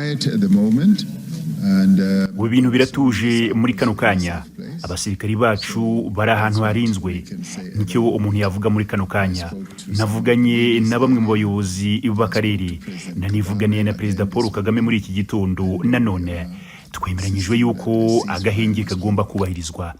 Quiet at the moment and Ubu ibintu biratuje muri kano kanya. Abasirikari bacu bari ahantu harinzwe, nicyo umuntu yavuga muri kano kanya. Navuganye na bamwe mu bayobozi b'akarere, nanivuganiye na Perezida Paul Kagame muri iki gitondo. Nanone twemeranyijwe yuko agahenge kagomba kubahirizwa.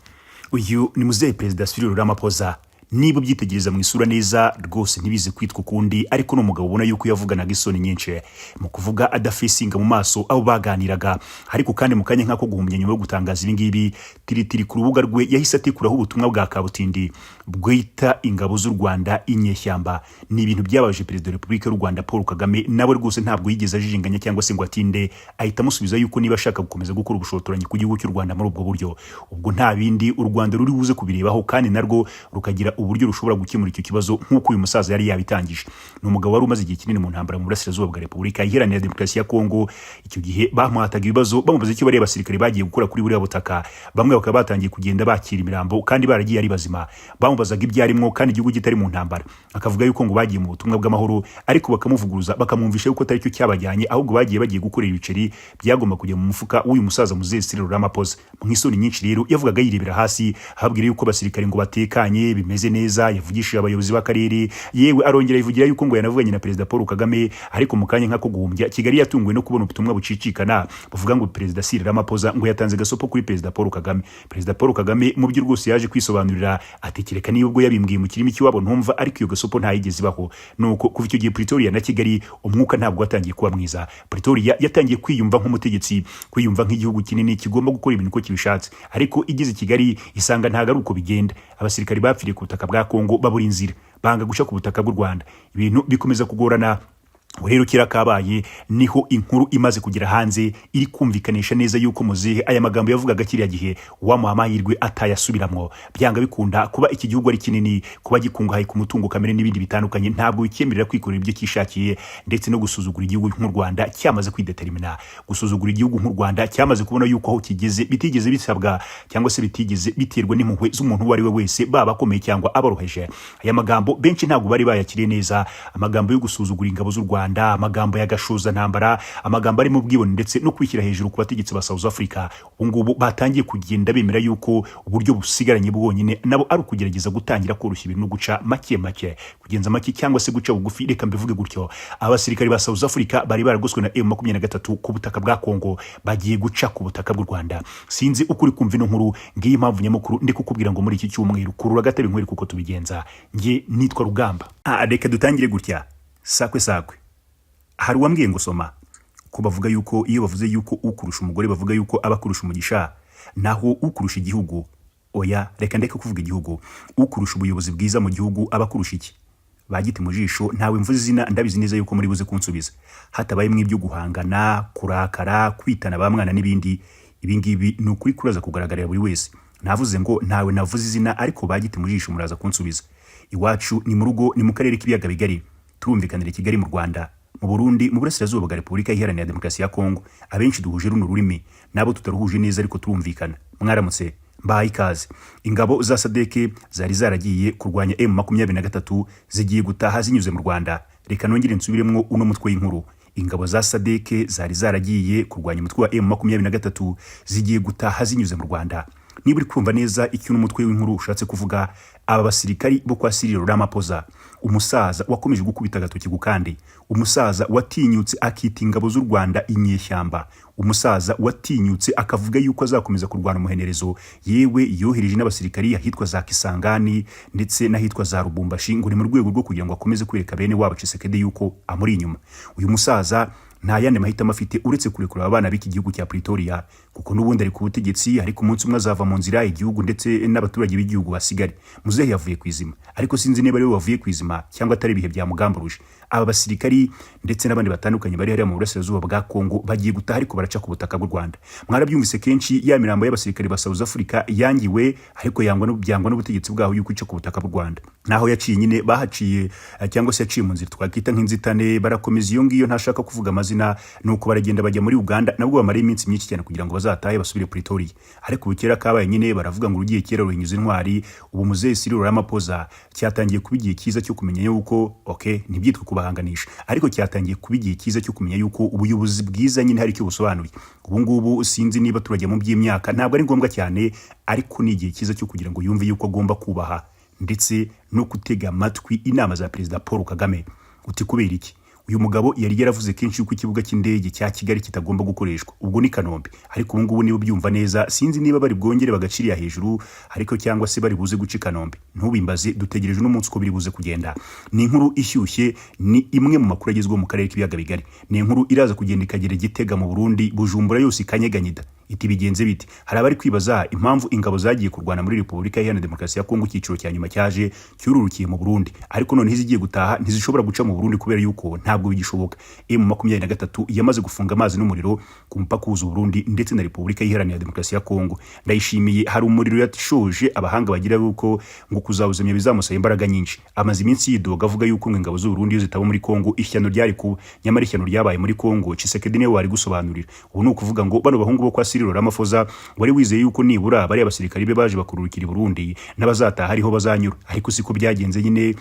Uyu ni muzehe Perezida Cyril Ramaphosa. Niba ubyitegereza mu isura neza rwose, ntibize kwitwa ukundi, ariko ni umugabo ubona yuko yavuganaga isoni nyinshi mu kuvuga, adafacinga mu maso abo baganiraga. Ariko kandi mu kanya nk'ako guhumya, nyuma yo gutangaza ibi ngibi, tiritiri ku rubuga rwe yahise atikuraho ubutumwa bwa kabutindi bwita ingabo z'u Rwanda inyeshyamba. Ni ibintu byababaje Perezida wa Repubulika y'u Rwanda Paul Kagame. Nawe rwose ntabwo yigeze ajijinganya cyangwa se ngo atinde, ahita amusubiza yuko niba ashaka gukomeza gukora ubushotoranyi ku gihugu cy'u Rwanda muri ubwo buryo, ubwo nta bindi u Rwanda ruri buze kubirebaho, kandi narwo rukagira uburyo rushobora gukemura icyo kibazo nk'uko uyu musaza yari yabitangije. Ni umugabo wari umaze igihe kinini mu ntambara mu burasirazuba bwa Repubulika Iharanira Demokarasi ya Kongo. Icyo gihe bamuhataga ibibazo, bamubaza icyo bariya basirikare bagiye gukora kuri buriya butaka, bamwe bakaba batangiye kugenda bakira imirambo kandi baragiye ari bazima. Bamubazaga ibyo arimwo kandi igihugu kitari mu ntambara, akavuga yuko ngo bagiye mu butumwa bw'amahoro, ariko bakamuvuguruza, bakamwumvisha yuko atari cyo cyabajyanye, ahubwo bagiye gukorera ibiceri byagomba kujya mu mufuka w'uyu musaza muzehe Cyril Ramaphosa. Mu isoni nyinshi rero yavugaga yirebera hasi, ababwira yuko abasirikare ngo batekanye, bimeze neza, yavugishije abayobozi b'akarere, yewe arongera yivugira yuko ngo yanavuganye na Perezida Paul Kagame. Ariko mu kanya nk'ako guhumbya, Kigali yatunguwe no kubona ubutumwa bucicikana buvuga ngo Perezida Cyril Ramaphosa ngo yatanze gasopo kuri Perezida Paul Kagame. Perezida Paul Kagame mu byo rwose yaje kwisobanurira ati: "Kereka niba ubwo yabimbwiye mu kirimi cy'iwabo ntumva, ariko iyo gasopo ntayigeze ibaho." Nuko kuva icyo gihe Pretoria na Kigali umwuka ntabwo watangiye kuba mwiza. Pretoria yatangiye kwiyumva nk'umutegetsi, kwiyumva nk'igihugu kinini kigomba gukora ibintu uko kibishatse, ariko igeze i Kigali isanga ntabwo ari uko bigenda. Abasirikari bapfiriye ku butaka bwa Kongo babura inzira, banga guca ku butaka bw'u Rwanda, ibintu bikomeza kugorana. Ubu rero kera kabaye, niho inkuru imaze kugera hanze iri kumvikanisha neza yuko muzehe aya magambo yavugaga kiriya gihe, wamuha amahirwe atayasubiramwo. Byanga bikunda, kuba iki gihugu ari kinini, kuba gikungahaye ku mutungo kamere n'ibindi bitandukanye, ntabwo bikemerera kwikorera ibyo cyishakiye ndetse no gusuzugura igihugu nk'u Rwanda cyamaze kwidetermina, gusuzugura igihugu nk'u Rwanda cyamaze kubona yuko aho kigeze bitigeze bisabwa cyangwa se bitigeze biterwa n'impuhwe z'umuntu uwo ari we wese, baba akomeye cyangwa aboroheje. Aya magambo benshi ntabwo bari bayakiriye neza, amagambo yo gusuzugura ingabo z'u Rwanda, amagambo y'agashoza ntambara, amagambo arimo ubwibone ndetse no kwishyira hejuru ku bategetsi ba South Africa. Ubu ngubu batangiye kugenda bemera yuko uburyo busigaranye bwonyine nabo ari ukugerageza gutangira koroshya ibintu no guca make make, kugenza make cyangwa se guca bugufi, reka mbivuge gutyo. Abasirikari ba South Africa bari baragoswe na M23 ku butaka bwa Congo bagiye guca ku butaka bw'u Rwanda. Sinzi uko uri kumva ino nkuru. Ngiyi impamvu nyamukuru ndi kukubwira ngo muri iki cyumweru kurura agatebe nkwereke uko tubigenza. Nge nitwa Rugamba. Reka dutangire gutya, sakwe sakwe. Hari uwambwiye ngo soma ko bavuga yuko iyo bavuze yuko ukurusha umugore bavuga yuko aba akurusha umugisha, naho ukurusha igihugu, oya, reka ndeke kuvuga igihugu, ukurusha ubuyobozi bwiza mu gihugu aba akurusha iki? Bagiti mu jisho, ntawe mvuze izina, ndabizi neza yuko muri buze kunsubiza hatabayemo ibyo guhangana, kurakara, kwitana ba mwana n'ibindi. Ibi ngibi ni ukuri kuraza kugaragarira buri wese. Navuze ngo ntawe navuze izina, ariko bagiti mu jisho muraza kunsubiza. Iwacu ni mu rugo, ni mu karere k'ibiyaga bigari, turumvikanira i Kigali mu Rwanda, mu Burundi, mu burasirazuba bwa Repubulika Iharanira Demokarasi ya Kongo. Abenshi duhuje runo rurimi, nabo tutaruhuje neza ariko turumvikana. Mwaramutse, mbahaye ikaze. Ingabo za SADC zari zaragiye kurwanya M23 zigiye gutaha zinyuze mu Rwanda. Reka nongere nsubiremwo uno mutwe w'inkuru: ingabo za SADC zari zaragiye kurwanya umutwe wa M23 zigiye gutaha zinyuze mu Rwanda. Niba uri kumva neza icyo uno mutwe w'inkuru ushatse kuvuga, aba basirikari bo kwa Cyril Ramaphosa, umusaza wakomeje gukubita agatoki ku kandi, umusaza watinyutse akita ingabo z'u Rwanda inyeshyamba, umusaza watinyutse akavuga yuko azakomeza kurwana umuhenerezo, yewe yohereje n'abasirikari ahitwa za Kisangani ndetse n'ahitwa za Lubumbashi, ngo ni mu rwego rwo kugira ngo akomeze kwereka bene wabo Tshisekedi yuko amuri inyuma. Uyu musaza nta yandi mahitamo afite uretse kurekura abana b'iki gihugu cya Pretoria, kuko n'ubundi ari ku butegetsi, ariko umunsi umwe azava mu nzira, igihugu ndetse n'abaturage b'igihugu basigare. Muzehe yavuye ku izima, ariko sinzi niba ariwe wavuye ku izima cyangwa atari ibihe byamugamburuje. Aba basirikari ndetse n'abandi batandukanye bari hariya mu burasirazuba bwa Kongo bagiye gutaha, ariko baraca ku butaka bw'u Rwanda. Mwarabyumvise kenshi, ya mirambo y'abasirikari ba South Africa yangiwe, ariko yangwa byangwa n'ubutegetsi bwaho yuko ica ku butaka bw'u Rwanda. Naho yaciye nyine bahaciye, cyangwa se yaciye mu nzira twakita nk'inzitane, barakomeza iyo ngiyo, ntashaka kuvuga amazina, nuko baragenda bajya muri Uganda, nabwo bamara iminsi myinshi cyane kugira ngo bazatahe basubire Pretoria. Ariko ubu kera kabaye nyine, baravuga ngo urugiye kera ruhinyuza intwari. Ubu muzehe Cyril Ramaphosa cyatangiye kuba igihe cyiza cyo kumenya yuko, okay, ntibyitwe kubahakana. kubahanganisha, ariko cyatangiye kuba igihe cyiza cyo kumenya yuko ubuyobozi bwiza nyine hari icyo busobanuye. Ubu ngubu sinzi niba turajya mu by'imyaka, ntabwo ari ngombwa cyane, ariko ni igihe cyiza cyo kugira ngo yumve yuko agomba kubaha ndetse no gutega amatwi inama za Perezida Paul Kagame. Uti kubera iki? Uyu mugabo yari yaravuze kenshi yuko ikibuga cy'indege cya Kigali kitagomba gukoreshwa, ubwo ni Kanombe. Ariko ubu ngubu niba ubyumva neza, sinzi niba bari bwongere bagaciriya hejuru ariko cyangwa se bari buze guca i Kanombe, ntubimbaze. Dutegereje uno munsi uko biri buze kugenda. Ni inkuru ishyushye, ni imwe mu makuru agezweho mu karere k'Ibiyaga Bigari. Ni inkuru iraza kugenda ikagera Gitega mu Burundi, Bujumbura yose ikanyeganyida iti bigenze bite? Hari abari kwibaza impamvu ingabo zagiye kurwana muri Repubulika Iharanira Demokarasi ya Kongo, icyiciro cya nyuma cyaje cyururukiye mu Burundi, ariko noneho izigiye gutaha ntizishobora guca mu Burundi kubera yuko ntabwo bigishoboka. M23 yamaze gufunga amazi n'umuriro ku mupaka uhuza Burundi ndetse na Repubulika Iharanira Demokarasi ya Kongo. Ndayishimiye hari umuriro yashoje, abahanga bagira yuko ngo kuzawuzimya bizamusaba imbaraga nyinshi. Amaze iminsi yidoga avuga yuko ngo ingabo z'u Burundi iyo zitaba muri Kongo ishyano ryari kuba. Nyamara ishyano ryabaye muri Kongo, Tshisekedi niwe wari gusobanurira. Ubu ni ukuvuga ngo bano bahungu bo kwa Cyril Ramaphosa wari wizeye yuko nibura bariya basirikari be baje bakururukira i Burundi n'abazataha ariho bazanyura, ariko siko byagenze nyine.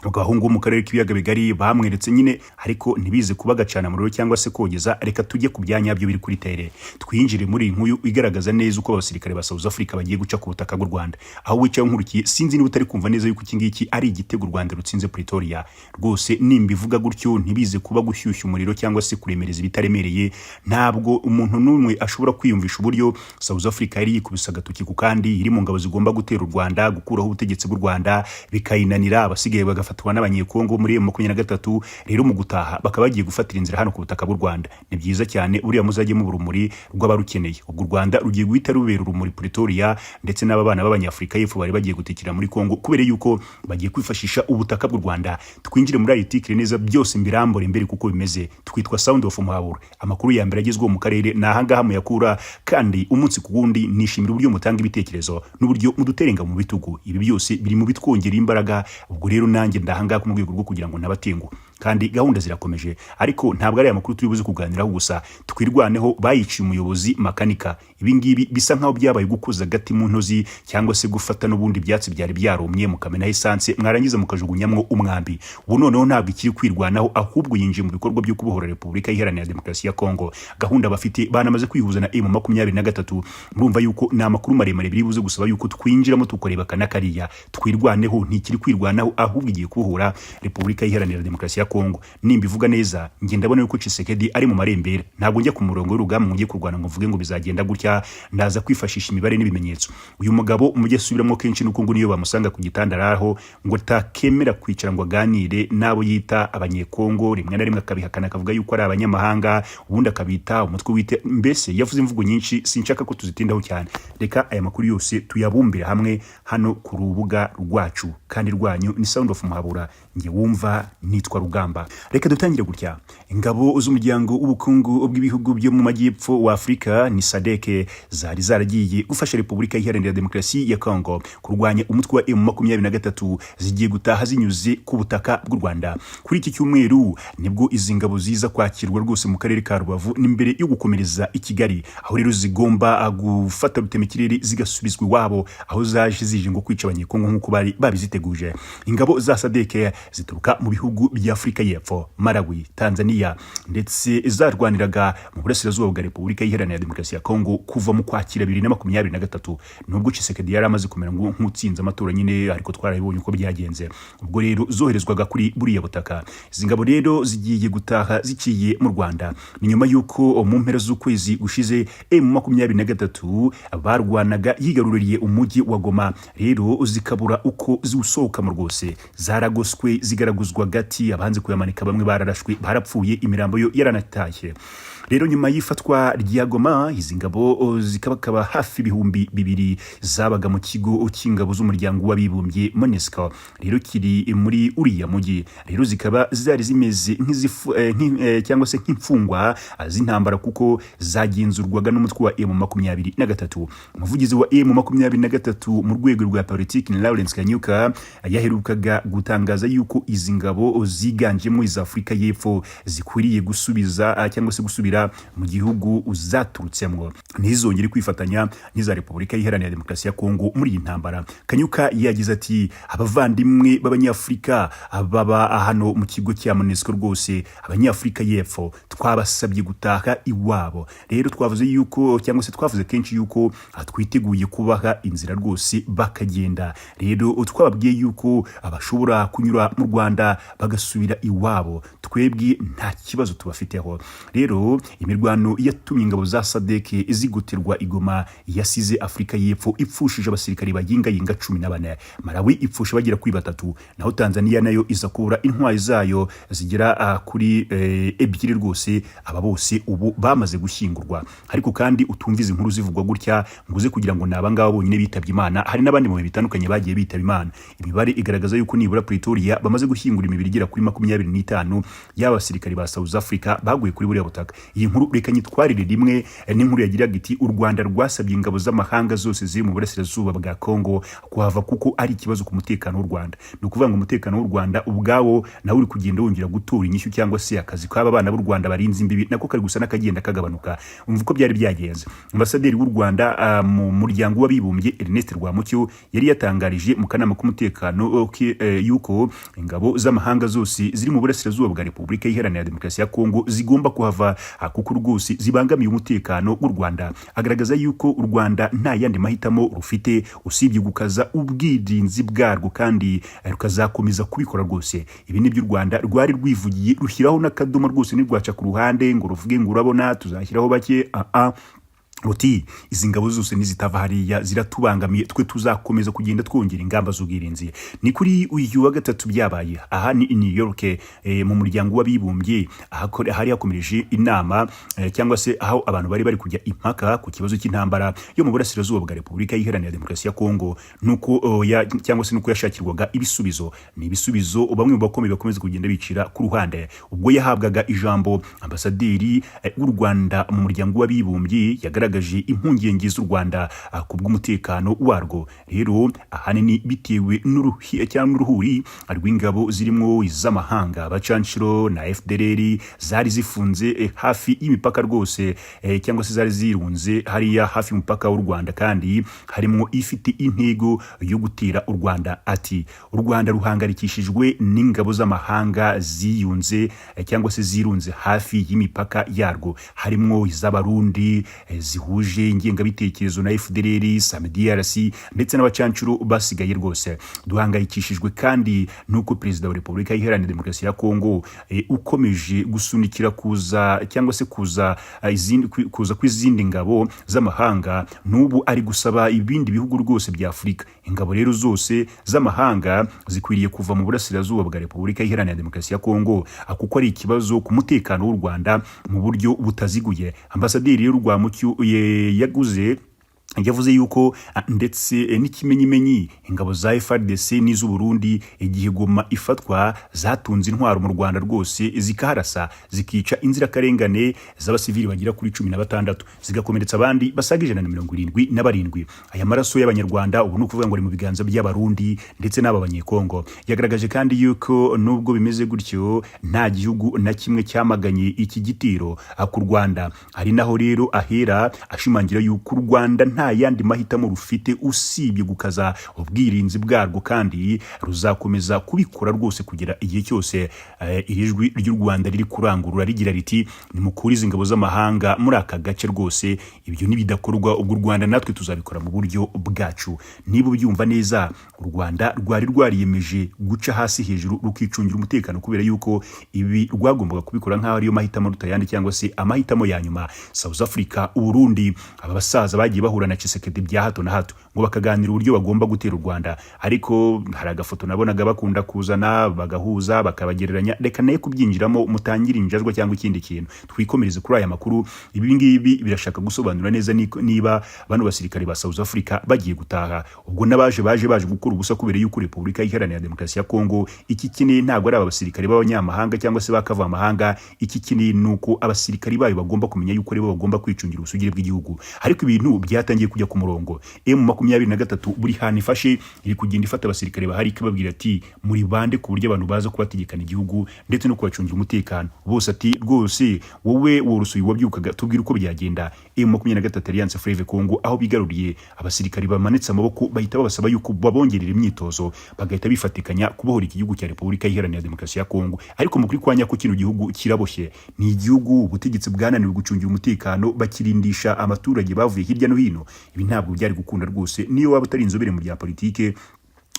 Abahungu bo mu karere k'Ibiyaga Bigari bamweretse nyine, ariko ntibize kuba gacana muriro cyangwa se kogeza. Reka tujye ku byanyabyo biri kuri terrain, twinjire muri iyi nkuru igaragaza neza uko abasirikare ba South Africa bagiye guca ku butaka bw'u Rwanda. Aho wicaye nkurikiye, sinzi niba utari kumva neza yuko iki ngiki ari igitego u Rwanda rutsinze Pretoria. Rwose nimbivuga gutyo ntibize kuba gushyushya umuriro cyangwa se kuremereza ibitaremereye. Ntabwo umuntu n'umwe ashobora kwiyumvisha uburyo South Africa yari yikubise agatoki ku kandi iri mu ngabo zigomba gutera u Rwanda, gukuraho ubutegetsi bw'u Rwanda, bikayinanira, abasigaye bagafatwa n'Abanyekongo muri M23. Rero mu gutaha bakaba bagiye gufatira inzira hano ku butaka bw'u Rwanda. Ni byiza cyane, uriya muzajye mu urumuri rw'abarukeneye. Ubwo u Rwanda rugiye guhita rubera urumuri Pretoria ndetse n'aba bana b'Abanyafurika y'Epfo bari bagiye gutikira muri Kongo, kubera yuko bagiye kwifashisha ubutaka bw'u Rwanda. Twinjire muri article neza, byose mbirambure mbere kuko bimeze. Twitwa Sound of Muhabura. Amakuru ya mbere agezweho mu karere ni ahangaha muyakura, kandi umunsi ku wundi nishimira uburyo mutanga ibitekerezo n'uburyo muduterenga mu bitugu. Ibi byose biri mu bitwongera imbaraga. Ubwo rero nanjye ndahangaha mu rwego rwo kugira ngo ntabatenguhe, kandi gahunda zirakomeje. Ariko ntabwo ari aya makuru turi buze kuganiraho gusa. Twirwaneho bayiciye umuyobozi Makanika. Ibi ngibi bisa nkaho byabaye gukoza agati mu ntozi cyangwa se gufata n'ubundi byatsi byari byarumye mukamenaho esanse, mwarangiza mukajugunyamwo umwambi. Ubu noneho ntabwo ikiri kwirwanaho, ahubwo yinjiye mu bikorwa byo kubohora Repubulika Iharanira Demokarasi ya Kongo. Gahunda bafite, banamaze kwihuza na M23. Murumva yuko ni amakuru maremare biri buze gusaba yuko twinjiramo tukareba kana kariya. Twirwaneho ntikiri kwirwanaho, ahubwo igiye kubohora Repubulika Iharanira Demokarasi ya Kongo. Nimba ivuga neza, njye ndabona yuko Tshisekedi ari mu marembera. Ntabwo njya ku murongo w'urugamba ngo njye kurwana ngo mvuge ngo bizagenda gutya, ndaza kwifashisha imibare n'ibimenyetso. Uyu mugabo mujye asubiramo kenshi nuko ngo niyo bamusanga ku gitanda araho ngo atakemera kwicara ngo aganire n'abo yita Abanyekongo, rimwe na rimwe akabihakana akavuga yuko ari abanyamahanga, ubundi akabita umutwe wite, mbese yavuze imvugo nyinshi, sinshaka ko tuzitindaho cyane. Reka aya makuru yose tuyabumbire hamwe hano ku rubuga rwacu kandi rwanyu, ni Sound of Muhabura. Njye wumva nitwa Rugamba. Reka dutangire gutya. Ingabo z'Umuryango w'Ubukungu bw'Ibihugu byo mu Majyepfo wa Afurika, ni SADC, zari zaragiye gufasha Repubulika Iharanira Demokarasi ya Kongo kurwanya umutwe wa M23, zigiye gutaha zinyuze ku butaka bw'u Rwanda. Kuri iki cyumweru nibwo izi ngabo ziza kwakirwa rwose mu karere ka Rubavu, n'imbere yo gukomereza i Kigali, aho rero zigomba gufata rutemikirere zigasubizwa iwabo aho zaje zije ngo kwica Abanyekongo nk'uko bari babiziteguje. Ingabo za SADC zituruka mu bihugu bya Afurika y'Epfo, Malawi, Tanzania, ndetse zarwaniraga mu burasirazuba bwa Repubulika Iharanira Demokarasi ya Kongo kuva mu Kwakira 2023, nubwo Tshisekedi yari amaze kumera nk'utsinze amatora nyine, ariko twarabibonye uko byagenze. Ubwo rero zoherezwaga kuri buriya butaka. Izi ngabo rero zigiye gutaha ziciye mu Rwanda. Ni nyuma y'uko mu mpera z'ukwezi gushize M23 barwanaga yigaruriye umujyi wa Goma, rero zikabura uko ziwusohokamo. Rwose zaragoswe, zigaraguzwa gati, abanze kuyamanika bamwe bararashwe, barapfuye, imirambo yo yaranatashye. Rero nyuma y'ifatwa rya Goma, izi ngabo zikabakaba hafi 2000 zabaga mu kigo cy'ingabo z'Umuryango w'Abibumbye MONUSCO rero kiri muri uriya mujyi, rero zikaba zari zimeze nk'izifu cyangwa se nk'imfungwa z'intambara, kuko zagenzurwaga n'umutwe wa M23. Umuvugizi wa M23 mu rwego rwa politiki ni Lawrence Kanyuka, yaherukaga gutangaza yuko izi ngabo ziganjemo iza Afurika y'Epfo zikwiriye gusubiza cyangwa se gusubira gusubira mu gihugu zaturutsemo, ntizongere kwifatanya n'iza Repubulika Iharanira Demokarasi ya Kongo muri iyi ntambara. Kanyuka yagize ati: "Abavandimwe b'Abanyafurika baba hano mu kigo cya MONUSCO rwose, Abanyafurika y'Epfo, twabasabye gutaha iwabo. Rero twavuze yuko, cyangwa se twavuze kenshi yuko twiteguye kubaha inzira rwose bakagenda. Rero twababwiye yuko bashobora kunyura mu Rwanda bagasubira iwabo, twebwe nta kibazo tubafiteho." Rero imirwano yatumye ingabo za SADC zigoterwa i Goma yasize Afurika y'Epfo ipfushije abasirikari bayingayinga 14, Malawi ipfusha bagera kuri batatu, naho Tanzania nayo iza kubura intwari zayo zigera kuri ebyiri rwose. Aba bose ubu bamaze gushyingurwa. Ariko kandi utumva izi nkuru zivugwa gutya ngo uze kugira ngo ni abangaba bonyine bitabye Imana, hari n'abandi mu bihe bitandukanye bagiye bitaba Imana. Imibare igaragaza yuko nibura Pretoria bamaze gushyingura imibiri igera kuri 25 y'abasirikari ba South Africa baguye kuri buriya butaka. Iyi nkuru reka nyitwarire rimwe n'inkuru yagiraga iti: "U Rwanda rwasabye ingabo z'amahanga zose ziri mu burasirazuba bwa Congo kuhava kuko ari ikibazo ku mutekano w'u Rwanda." Ni ukuvuga ngo umutekano w'u Rwanda ubwawo nawe uri kugenda wongera gutura inyishyu, cyangwa se akazi k'aba bana b'u Rwanda barinze imbibi nako kari gusa n'akagenda kagabanuka. Umva uko byari byagenze. Ambasaderi w'u Rwanda mu Muryango w'Abibumbye, Ernest Rwamucyo, yari yatangarije mu kanama k'umutekano yuko ingabo z'amahanga zose ziri mu burasirazuba bwa Repubulika Iharanira Demokarasi ya Kongo zigomba kuhava kuko rwose zibangamiye umutekano w'u Rwanda. Agaragaza yuko u Rwanda nta yandi mahitamo rufite usibye gukaza ubwirinzi bwarwo, kandi rukazakomeza kubikora rwose. Ibi nibyo u Rwanda rwari rwivugiye, rushyiraho n'akadomo rwose, ntirwaca ku ruhande ngo ruvuge ngo urabona tuzashyiraho bake. Ruti: "Izi ngabo zose nizitava hariya ziratubangamiye, twe tuzakomeza kugenda twongera ingamba z'ubwirinzi." Ni kuri uyu wa gatatu byabaye. Aha ni i New York, mu Muryango w'Abibumbye, ahari hakomereje inama, cyangwa se aho abantu bari bari kujya impaka ku kibazo cy'intambara yo mu burasirazuba bwa Repubulika Iharanira Demokarasi ya Kongo, nuko cyangwa se nuko yashakirwaga ibisubizo. Ni ibisubizo bamwe mu bakomeye bakomeza kugenda bicira ku ruhande. Ubwo yahabwaga ijambo, ambasaderi w'u Rwanda mu Muryango w'Abibumbye yagaragaje impungenge z'u Rwanda ku bw'umutekano warwo. Rero ahanini bitewe n'uruhi cyangwa uruhuri rw'ingabo zirimo iz'amahanga, abacanshuro na FDLR, zari zifunze hafi y'imipaka rwose, cyangwa se zari zirunze hariya hafi y'umupaka w'u Rwanda, kandi harimo ifite intego yo gutera u Rwanda. Ati: "U Rwanda ruhangayikishijwe n'ingabo z'amahanga ziyunze, cyangwa se zirunze hafi y'imipaka yarwo, harimo iz'Abarundi zihuje ingengabitekerezo na FDLR, SAMIDRC ndetse n'abacanshuro basigaye. Rwose duhangayikishijwe kandi nuko Perezida wa Repubulika Iharanira Demokarasi ya Kongo ukomeje gusunikira kuza cyangwa se kuza izindi, kuza kw'izindi ngabo z'amahanga. N'ubu ari gusaba ibindi bihugu rwose bya Afurika. Ingabo rero zose z'amahanga zikwiriye kuva mu burasirazuba bwa Repubulika Iharanira Demokarasi ya Kongo kuko ari ikibazo ku mutekano w'u Rwanda mu buryo butaziguye." Ambasaderi rero Rwamucyo yaguze yavuze yuko ndetse n'ikimenyimenyi ingabo za FARDC n'iz'u Burundi, igihe Goma ifatwa, zatunze intwaro mu Rwanda rwose, zikaharasa, zikica inzirakarengane z'abasivili bagera kuri 16, zigakomeretsa abandi basaga 177. Aya maraso y'Abanyarwanda ubu ni ukuvuga ngo ari mu biganza by'Abarundi ndetse n'aba Banyekongo. Yagaragaje kandi yuko nubwo bimeze gutyo, nta gihugu na kimwe cyamaganye iki gitero ku Rwanda. Ari naho rero ahera ashimangira yuko u Rwanda nta yandi mahitamo rufite usibye gukaza ubwirinzi bwarwo, kandi ruzakomeza kubikora rwose kugera igihe cyose iri jwi ry'u Rwanda riri kurangurura rigira riti: "Nimukure izi ngabo z'amahanga muri aka gace rwose." Ibyo nibidakorwa, ubwo u Rwanda natwe tuzabikora mu buryo bwacu. Niba ubyumva neza, u Rwanda rwari rwariyemeje guca hasi hejuru rukicungira umutekano, kubera yuko ibi rwagombaga kubikora nk'aho ariyo mahitamo rutayandi, cyangwa se amahitamo ya nyuma. South Africa, Uburundi, aba basaza bagiye bahura na Tshisekedi bya hato na hato ngo bakaganira uburyo bagomba gutera u Rwanda. Ariko hari agafoto nabonaga bakunda kuzana, bagahuza, bakabagereranya. Reka naye kubyinjiramo mutangire injajwa cyangwa ikindi kintu, twikomereze kuri aya makuru. Ibi ngibi birashaka gusobanura neza niba bano basirikare ba South Africa bagiye gutaha. Ubwo n'abaje baje gukora ubusa, kubera yuko Repubulika Iharanira Demokarasi ya Kongo iki kinini ntabwo ari aba basirikare b'abanyamahanga cyangwa se bakavamahanga. Iki kinini ni uko abasirikari bayo bagomba kumenya yuko aribo bagomba kwicungira ubusugire bw'igihugu. Ariko ibintu byatangiye. bitangiye kujya ku murongo. M23 buri hantu ifashe iri kugenda ifata abasirikare bahari, ikababwira ati: "Muri bande ku buryo abantu baza kubategekana igihugu ndetse no kubacungira umutekano?" Bose ati: "Rwose wowe worosuye wabyukaga, tubwire uko byagenda." M23 Alliance Fleuve Congo, aho bigaruriye abasirikare bamanitse amaboko, bahita babasaba yuko babongerera imyitozo, bagahita bifatikanya kubohora iki gihugu cya Repubulika Iharanira Demokarasi ya Kongo. Ariko mu kuri kwa nyako, kino gihugu kiraboshye. Ni igihugu ubutegetsi bwananiwe gucungira umutekano, bakirindisha abaturage bavuye hirya no hino. Ibi ntabwo byari gukunda rwose. Niyo waba utari inzobere mu bya politike,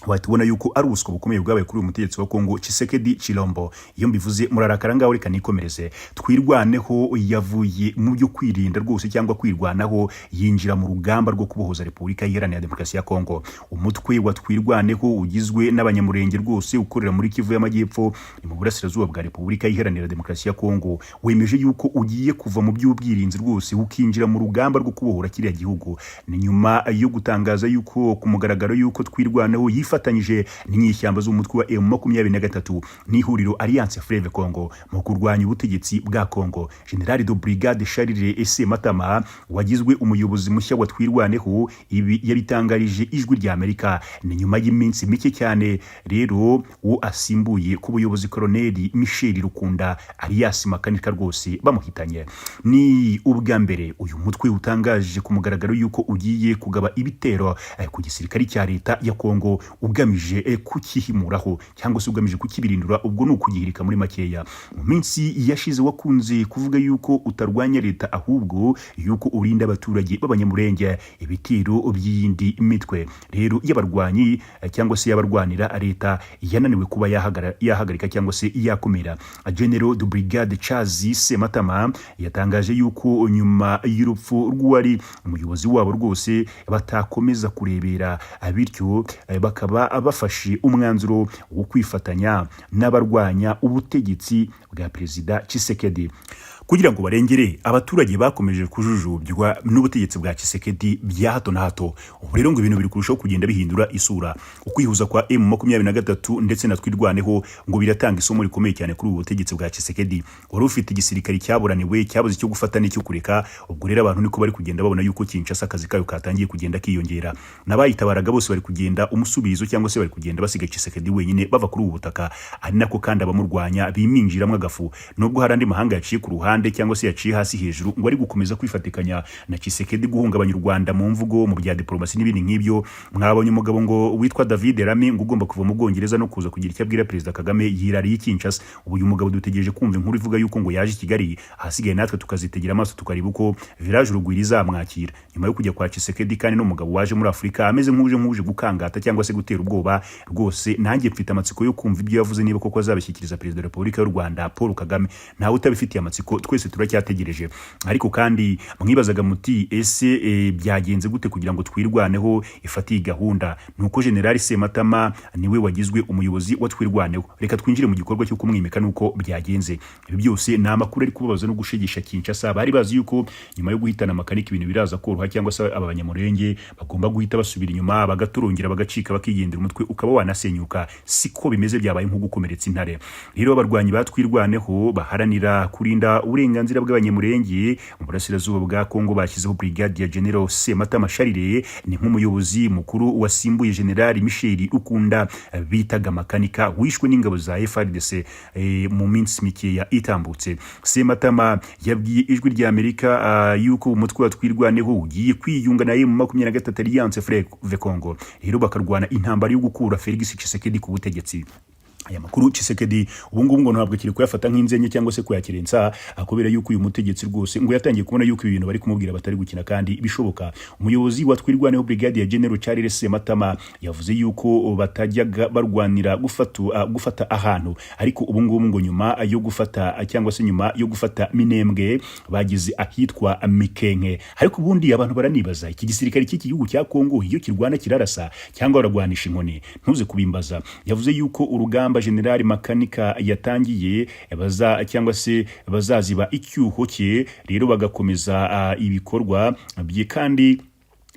wahita ubona yuko ari ubuswa bukomeye bwabaye kuri uyu mutegetsi wa Kongo, Tshisekedi Chilombo. Iyo mbivuze murarakara. Ngaho reka nikomereze. Twirwaneho yavuye mu byo kwirinda rwose cyangwa kwirwanaho, yinjira mu rugamba rwo kubohoza Repubulika Iharanira Demokarasi ya Kongo. Umutwe wa Twirwaneho ugizwe n'Abanyamurenge rwose, ukorera muri Kivu y'Amajyepfo, ni mu burasirazuba bwa Repubulika Iharanira Demokarasi ya Kongo, wemeje yuko ugiye kuva mu by'ubwirinzi rwose, ukinjira mu rugamba rwo kubohora kiriya gihugu. Ni nyuma yo gutangaza yuko ku mugaragaro yuko Twirwaneho yifatanyije n'inyeshyamba z'umutwe wa M23 n'ihuriro Alliance Fleuve Congo mu kurwanya ubutegetsi bwa Congo. General de Brigade Charles Sematama, wagizwe umuyobozi mushya wa Twirwaneho, ibi yabitangarije Ijwi rya Amerika. Ni nyuma y'iminsi mike cyane rero uwo asimbuye ku buyobozi, Colonel Michel Rukunda alias Makanika, rwose bamuhitanye. Ni ubwa mbere uyu mutwe utangaje ku mugaragaro yuko ugiye kugaba ibitero ku gisirikare cya leta ya Kongo, ugamije kukihimuraho cyangwa se ugamije kukibirindura, ubwo ni ukugihirika muri makeya. Mu minsi yashize wakunze kuvuga yuko utarwanya leta, ahubwo yuko urinda abaturage b'Abanyamurenge ibitero by'iyindi mitwe rero y'abarwanyi cyangwa se y'abarwanira leta yananiwe kuba yahagarika cyangwa se yakumira. General de Brigade Charles Sematama yatangaje yuko nyuma y'urupfu rw'uwari umuyobozi wabo rwose batakomeza kurebera, bityo bakaba bafashe umwanzuro wo kwifatanya n'abarwanya ubutegetsi bwa Perezida Tshisekedi kugira ngo barengere abaturage bakomeje kujujubywa n'ubutegetsi bwa Tshisekedi bya hato na hato. Ubu rero ngo ibintu biri kurushaho kugenda bihindura isura. Ukwihuza kwa M23 ndetse na Twirwaneho ngo biratanga isomo rikomeye cyane kuri ubu butegetsi bwa Tshisekedi wari ufite igisirikare cyaburaniwe, cyabuze icyo gufata n'icyo kureka. Ubwo rero abantu niko bari kugenda babona yuko Kinshasa akazi kayo katangiye kugenda kiyongera, n'abayitabaraga bose bari kugenda umusubizo cyangwa se bari kugenda basiga Tshisekedi wenyine, bava kuri ubu butaka, ari nako kandi abamurwanya biminjiramo agafu, nubwo hari andi mahanga yaciye ku ruhande cyangwa se yaciye hasi hejuru ngo ari gukomeza kwifatikanya na Tshisekedi guhungabanya u Rwanda mu mvugo, mu bya diplomasi n'ibindi nk'ibyo. Mwabonye umugabo ngo witwa David Lammy, ngo ugomba kuva mu Bwongereza no kuza kugira icyo abwira Perezida Kagame, yirariye i Kinshasa. Ubu uyu mugabo dutegereje kumva inkuru ivuga yuko ngo yaje i Kigali, ahasigaye natwe tukazitegera amaso, tukareba uko Village Urugwiro izamwakira nyuma yo kujya kwa Tshisekedi. Kandi n'umugabo waje muri Afurika ameze nk'uje gukangata cyangwa se gutera ubwoba rwose. Nanjye mfite amatsiko yo kumva ibyo yavuze, niba koko azabishyikiriza Perezida wa Repubulika y'u Rwanda Paul Kagame. Ntawe utabifitiye amatsiko, twese turacyategereje. Ariko kandi mwibazaga muti: "Ese byagenze gute kugira ngo Twirwaneho ifate iyi gahunda?" Ni uko General Sematama niwe wagizwe umuyobozi wa Twirwaneho. Reka twinjire mu gikorwa cyo kumwimika nuko byagenze. Ibi byose ni amakuru ari kubabaza no gushegesha Kinshasa. Bari bazi yuko nyuma yo guhitana Makanika ibintu biraza koroha, cyangwa se aba Banyamurenge bagomba guhita basubira inyuma, bagaturungira, bagacika, bakigendera, umutwe ukaba wanasenyuka. Siko bimeze, byabaye nko gukomeretsa intare. Rero abarwanyi batwirwaneho baharanira kurinda uburenganzira bw'Abanyamurenge mu burasirazuba bwa Kongo bashyizeho Brigadier General Sematama Charles ni nk'umuyobozi mukuru wasimbuye General Michel Rukunda bitaga Makanika, wishwe n'ingabo za FARDC mu minsi mikeya itambutse. Sematama yabwiye Ijwi rya Amerika yuko umutwe wa Twirwaneho ugiye kwiyunga na M23 Alliance Fleuve Congo, rero bakarwana intambara yo gukura Felix Tshisekedi ku butegetsi. Aya makuru Tshisekedi ubu ngubu ngo ntabwo akiri kuyafata nk'inzenye cyangwa se kuyakerensa, kubera yuko uyu mutegetsi rwose ngo yatangiye kubona yuko ibi bintu bari kumubwira batari gukina kandi bishoboka. Umuyobozi wa Twirwaneho, Brigadier General Charles Sematama, yavuze yuko batajyaga barwanira gufata ahantu, ariko ubu ngubu ngo nyuma yo gufata cyangwa se nyuma yo gufata Minembwe bageze ahitwa Mikenke. Ariko ubundi abantu baranibaza: iki gisirikare cy'iki gihugu cya Kongo iyo kirwana kirarasa cyangwa baragwanisha inkoni? Ntuze kubimbaza. Yavuze yuko urugamba General Makanika yatangiye baza cyangwa se bazaziba icyuho cye, rero bagakomeza ibikorwa bye kandi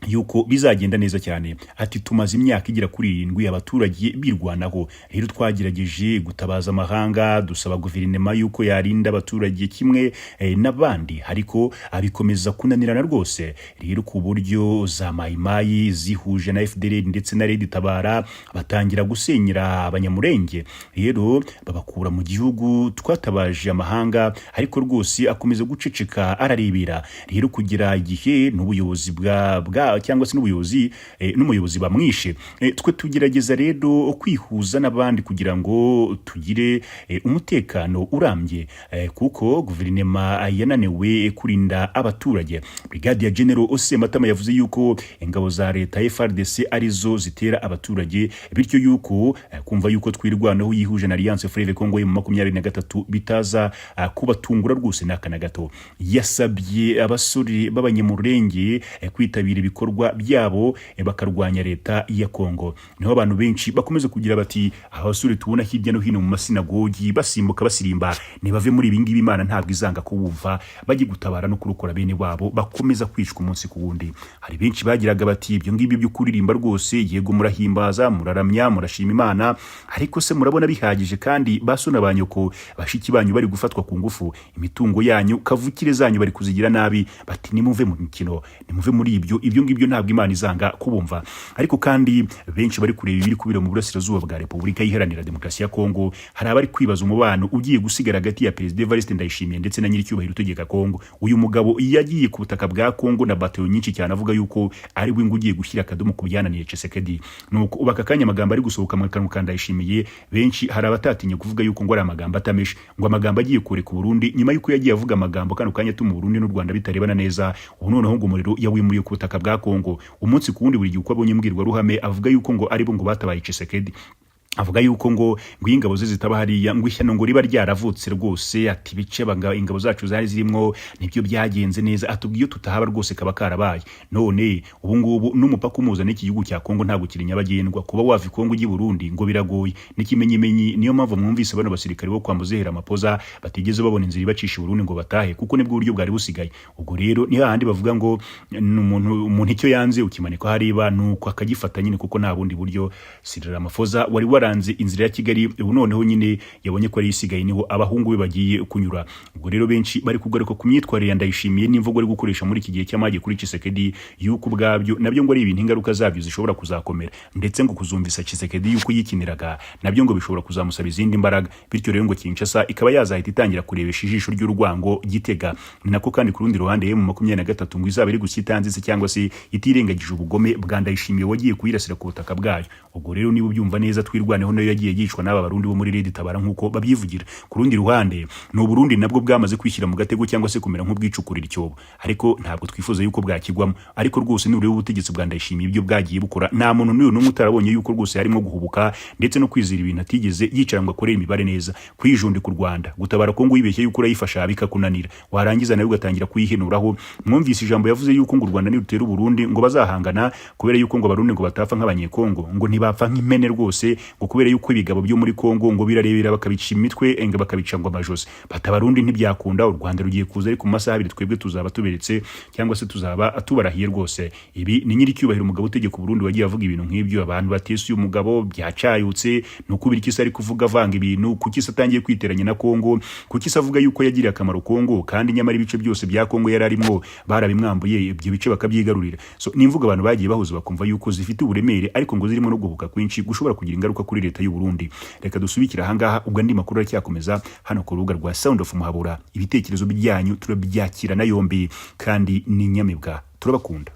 Yuko bizagenda neza cyane. Ati: "Tumaze imyaka igera kuri 7 abaturage birwanaho. Rero twagerageje gutabaza amahanga, dusaba guverinoma yuko yarinda abaturage kimwe n'abandi, ariko abikomeza kunanirana rwose. Rero ku buryo za Mayimayi zihuje na FDLR ndetse na Red Tabara, batangira gusenyera Abanyamurenge, rero babakura mu gihugu. Twatabaje amahanga, ariko rwose akomeza guceceka ararebera. Rero kugira igihe n'ubuyobozi bwa cyangwa se n'ubuyobozi n'umuyobozi bamwishe. Twe tugerageza rero kwihuza n'abandi kugira ngo tugire umutekano urambye, kuko guverinoma yananiwe kurinda abaturage." Brigadier General Sematama yavuze yuko ingabo za leta FARDC arizo zitera abaturage, bityo yuko kumva yuko Twirwanaho yihuje na Alliance Fleuve Congo mu 23 bitaza kubatungura rwose n'aka na gato. Yasabye abasore b'Abanyamurenge kwitabira ibikorwa byabo, bakarwanya leta ya Kongo. Niho abantu benshi bakomeza kugira bati: "Abasore tubona hirya no hino mu masinagogi basimbuka basirimba, ntibave muri ibi ngibi, Imana ntabwo izanga kubumva, bajye gutabara no kurokora bene wabo bakomeza kwicwa umunsi ku wundi." Hari benshi bagiraga bati: "Ibyo ngibyo byo kuririmba rwose, yego murahimbaza, muraramya, murashima Imana, ariko se murabona bihagije kandi ba so na ba nyoko, bashiki banyu bari gufatwa ku ngufu, imitungo yanyu, kavukire zanyu bari kuzigira nabi?" Bati: "Nimuve mu mikino, nimuve muri ibyo ngibyo, ntabwo Imana izanga kubumva." Ariko kandi benshi bari kureba ibiri kubera mu burasirazuba bwa Repubulika Iharanira Demokarasi ya Kongo, hari abari kwibaza umubano ugiye gusigara hagati ya Perezida Evariste Ndayishimiye ndetse na nyiricyubahiro utegeka Kongo. Uyu mugabo yagiye ku butaka bwa Kongo na batayo nyinshi cyane, avuga yuko ari we ngo ugiye gushyira akadomo ku byananiye Tshisekedi. Nuko ubu aka kanya amagambo ari gusohoka mu kanwa ka Ndayishimiye, benshi hari abatatinye kuvuga yuko ngo ari amagambo atameshe, ngo amagambo agiye kureka Burundi, nyuma yuko yagiye avuga amagambo kano kanya atuma Burundi n'u Rwanda bitarebana neza. Ubu noneho ngo umuriro yawimuriye ku butaka bwa Kongo. Umunsi ku wundi, buri gihe uko abonye imbwirwaruhame, avuga yuko ngo aribo ngo batabaye Tshisekedi, avuga yuko ngo iyo ingabo ze zitaba hariya ngo ishyano ngo riba ryaravutse rwose. Ati: "Ibice ingabo zacu zari zirimo nibyo byagenze neza." Atubwiye iyo tutahaba rwose kaba karabaye. None ubu ngubu n'umupaka umuza n'iki gihugu cya Kongo ntabwo kiri nyabagendwa. Kuba wava i Kongo ujya i Burundi ngo biragoye n'ikimenyimenyi. Niyo mpamvu mwumvise bano basirikare bo kwa Muzehera Mapoza batigeze babona inzira ibacisha i Burundi ngo batahe, kuko nibwo buryo bwari busigaye. Ubwo rero ni hahandi bavuga ngo ni umuntu icyo yanze ukimanika hariba, nuko akagifata nyine, kuko nta bundi buryo. Cyril Ramaphosa wari waranze inzira ya Kigali, ubu noneho nyine yabonye ko ari isigaye, niho abahungu be bagiye kunyura. Ubwo rero benshi bari kugaruka ku myitwarire ya Ndayishimiye n'imvugo ari gukoresha muri iki gihe cy'amage kuri Tshisekedi, yuko ubwabyo nabyo ngo ari ibintu ingaruka zabyo zishobora kuzakomera, ndetse ngo kuzumvisa Tshisekedi yuko yikiniraga nabyo ngo bishobora kuzamusaba izindi mbaraga. Bityo rero ngo Kinshasa ikaba yazahita itangira kurebesha ijisho ry'urwango Gitega. Ni nako kandi ku rundi ruhande M23 ngo izaba iri gusa itanzitse cyangwa se itirengagije ubugome bwa Ndayishimiye wagiye kuyirasira ku butaka bwayo. Ubwo rero niba ubyumva neza, Twirwaneho nayo yagiye yicwa n'aba Barundi bo muri Red Tabara nk'uko babyivugira. Ku rundi ruhande ni Uburundi nabwo bwamaze kwishyira mu gatego cyangwa se kumera nk'ubwicukurira icyobo, ariko ntabwo twifuza yuko bwakigwamo. Ariko rwose nureba ubutegetsi bwa Ndayishimiye, ibyo bwagiye bukora, nta muntu n'uyu n'umwe utarabonye yuko rwose harimo guhubuka ndetse no kwizera ibintu atigeze yicara ngo akore imibare neza. Kwijundika u Rwanda, gutabara Kongo wibeshye yuko urayifasha bikakunanira, warangiza nawe ugatangira kuyihenuraho. Mwumvise ijambo yavuze yuko ngo u Rwanda nirutera Uburundi ngo bazahangana, kubera yuko ngo Abarundi ngo batapfa nk'Abanyekongo, ngo ntibapfa nk'impene rwose, ngo kubera yuko ibigabo byo muri Kongo ngo birarebera bakabica imitwe, ngo bakabica ngo amajosi. Bata Abarundi ntibyakunda, u Rwanda rugiye kuza, ariko mu masaha 2 twebwe tuzaba tuberetse cyangwa se tuzaba tubarahiye rwose. Ibi ni nyiricyubahiro umugabo utegeka Uburundi wagiye avuga ibintu nk'ibyo. Abantu batese uyu mugabo byacayutse, ni ukubira iki se ari kuvuga avanga ibintu? Kuki se atangiye kwiteranya na Kongo? Kuki se avuga yuko yagiriye akamaro Kongo kandi nyamara ibice byose bya Kongo yari arimo barabimwambuye, ibyo bice bakabyigarurira? So ni imvugo abantu bagiye bahuza bakumva yuko zifite uburemere, ariko ngo zirimo no guhubuka kwinshi gushobora kugira ingaruka kuri leta y'u Burundi. Reka dusubikire ahangaha, ubwo andi makuru aracyakomeza hano ku rubuga rwa Sound of Muhabura. Ibitekerezo byanyu turabyakira na yombi kandi ni inyamibwa. Turabakunda.